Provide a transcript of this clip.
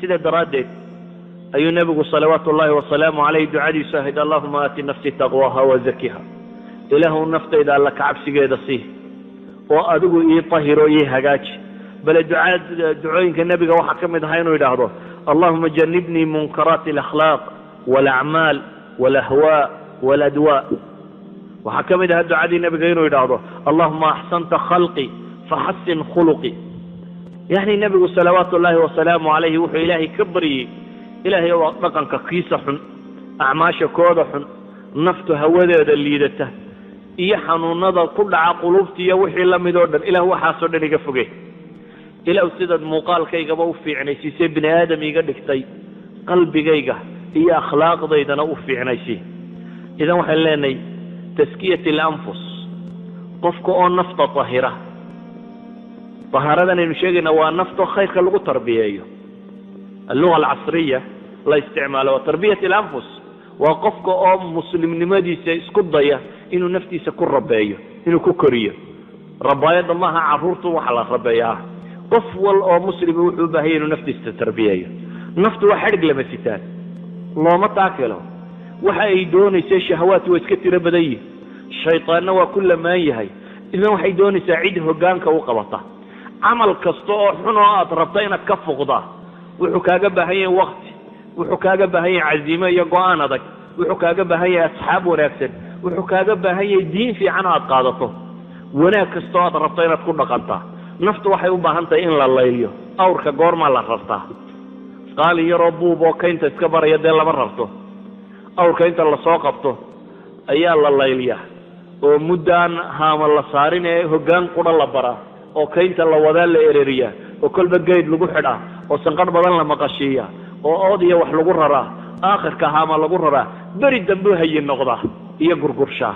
Sida daraaddeed ayuu Nebigu salawaatu ullahi wasalaamu caleyh ducadiisu ahayd: "Allahuma aati nafsi taqwaha wazakiha." Ilaahu, naftayda alla kacabsigeeda sii oo adigu ii tahiro, ii hagaaji. Bale ducaa ducooyinka nebiga waxaa ka mid ahaa inuu yidhaahdo: "Allahuma janibnii munkaraati alakhlaaq walacmaal walahwaa waladwa." Waxaa ka mid ahaa ducadii nebiga inuu yidhaahdo: "Allahuma axsanta khalqi faxasin khuluqi." Yani nebigu salawaatu ullaahi wasalaamu calayhi wuxuu Ilaahay ka baryey: Ilaahay waa dhaqanka kiisa xun, acmaasha kooda xun, naftu hawadeeda liidata iyo xanuunada ku dhaca qulubta iyo wixii lamid oo dhan, Ilah waxaasoo dhan iga foge. Ilahu, sidaad muuqaalkaygaba u fiicnaysiisay, bini aadam iga dhigtay, qalbigayga iyo akhlaaqdaydana u fiicnaysi. Idan waxaan leenahay taskiyat alanfus, qofka oo nafta tahira. Tahaaradan aynu sheegayna waa nafto khayrka lagu tarbiyeeyo. Alluga alcasriya la isticmaalo waa tarbiyat alanfus, waa qofka oo muslimnimadiisa isku daya inuu naftiisa ku rabeeyo, inuu ku koriyo. Rabaayadda maaha carruurtu waxa la rabeeyaa. Qof wal oo muslimi wuxuu u baahanya inuu naftiisa tarbiyeeyo. Naftu waa xadhig lama sitaan, looma taakelo. Waxa ay doonaysa shahawaadki waa iska tiro badan yihin, shaytaanna waa ku lamaan yahay. Idan waxay doonaysaa cid hoggaanka u qabata. Camal kasta oo xun oo aad rabta inaad ka fuqdaa wuxuu kaaga baahan yahay wakti, wuxuu kaaga baahan yahay caziimo iyo go-aan adag, wuxuu kaaga baahan yahay asxaab wanaagsan, wuxuu kaaga baahan yahay diin fiican oo aad qaadato. Wanaag kasta oo aad rabto inaad ku dhaqantaa, naftu waxay u baahan tahay in la layliyo. Awrka goormaa la rartaa? Qaalin yaroo buub oo kaynta iska baraya dee lama rarto. Awrka inta lasoo qabto ayaa la layliyaa, oo muddaan haama la saarin ee hoggaan qura la baraa, oo kaynta la wadaa, la ereriyaa, oo kolba geyd lagu xidhaa, oo sanqadh badan la maqashiiya, oo ood iyo wax lagu raraa, aakhirka haama lagu raraa. Beri dambuu hayin noqdaa iyo gurgurshaa.